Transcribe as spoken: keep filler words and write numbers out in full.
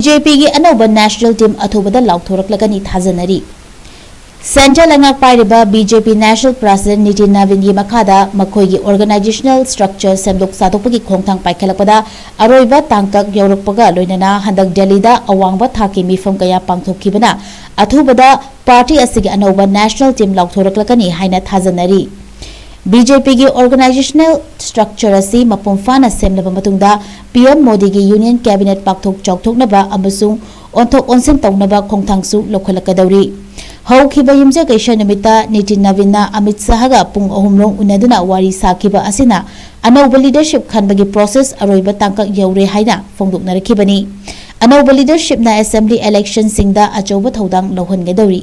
BJPꯒꯤ ꯑꯅꯧꯕ national team ꯑꯊꯨꯕꯗ ꯂꯥꯎꯊꯣꯔꯛꯂꯒꯅꯤ ꯊꯥꯖꯅꯔꯤ꯫ Centre ꯂꯩꯉꯥꯛ ꯄꯥꯏꯔꯤꯕ BJP national president ꯅꯤꯇꯤꯟ ꯅꯕꯤꯟꯒꯤ ꯃꯈꯥꯗ ꯃꯈꯣꯏꯒꯤ organisational structure ꯁꯦꯝꯗꯣꯛ ꯁꯥꯗꯣꯛꯄꯒꯤ ꯈꯣꯡꯊꯥꯡ ꯄꯥꯏꯈꯠꯂꯛꯄꯗ ꯑꯔꯣꯏꯕ ꯇꯥꯡꯀꯛ ꯌꯧꯔꯛꯄꯒ ꯂꯣꯏꯅꯅ ꯍꯟꯗꯛ ꯗꯦꯜꯂꯤꯗ ꯑꯋꯥꯡꯕ ꯊꯥꯛꯀꯤ ꯃꯤꯐꯝ ꯀꯌꯥ ꯄꯥꯡꯊꯣꯛꯈꯤꯕꯅ ꯑꯊꯨꯕꯗ party ꯑꯁꯤꯒꯤ ꯑꯅꯧꯕ national team ꯂꯥꯎꯊꯣꯔꯛꯂꯒꯅꯤ ꯍꯥꯏꯅ ꯊꯥꯖꯅꯔꯤ꯫ BJPꯒꯤ organisational structure ꯑꯁꯤ ꯃꯄꯨꯡ ꯐꯥꯅ ꯁꯦꯝꯂꯕ ꯃꯇꯨꯡꯗ PM ꯃꯣꯗꯤꯒꯤ union cabinet ꯄꯥꯛꯊꯣꯛ ꯆꯥꯎꯊꯣꯛꯅꯕ ꯑꯃꯁꯨꯡ ꯑꯣꯟꯊꯣꯛ ꯑꯣꯟꯁꯤꯟ ꯇꯧꯅꯕ ꯈꯣꯡꯊꯥꯡꯁꯨ ꯂꯧꯈꯠꯂꯛꯀꯗꯧꯔꯤ꯫ ꯍꯧꯈꯤꯕ ꯌꯨꯝꯖꯀꯩꯁ ꯅꯨꯃꯤꯠꯇ ꯅꯤꯇꯤꯟ ꯅꯕꯤꯟꯅ ꯑꯃꯤꯠ ꯁꯥꯍꯒ ꯄꯨꯡ ꯑꯍꯨꯝ ꯔꯣꯝ ꯎꯅꯗꯨꯅ ꯋꯥꯔꯤ ꯁꯥꯈꯤꯕ ꯑꯁꯤꯅ ꯑꯅꯧꯕ leadership ꯈꯟꯕꯒꯤ process ꯑꯔꯣꯏꯕ ꯇꯥꯡꯀꯛ ꯌꯧꯔꯦ ꯍꯥꯏꯅ ꯐꯣꯡꯗꯣꯛꯅꯔꯛꯈꯤꯕꯅꯤ꯫ ꯑꯅꯧꯕ leadershipꯅ assembly electionꯁꯤꯡꯗ ꯑꯆꯧꯕ ꯊꯧꯗꯥꯡ ꯂꯧꯍꯟꯒꯗꯧꯔꯤ꯫